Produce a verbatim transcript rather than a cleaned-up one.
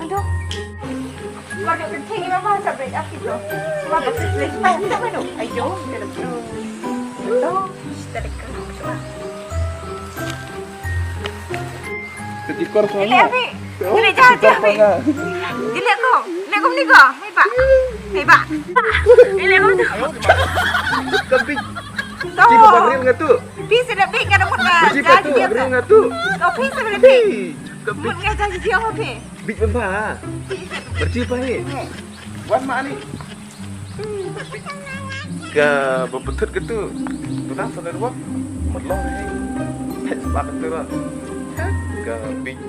Aduh. Aduh. Ayo. Ketikor sana. Gila, Abi. Gila, jahat, jahat, Abi. Gila ko. Gila ko, ni ko. Hai, Pak. Hai, Pak. Gila ko. Kebit. Ti ba ril nga tu. Pi sila bi ka mut nga. Kebit tu, ril nga tu. Ko pi sila bi. Kebit. Mut nga jaji dia ko pi. Bit ban ba. Berci pa ni. Wan ma ni. Ka ba putut ka tu. Tu dah sana dua. Merlong ni. Pet sepak tu lah. Ka bit.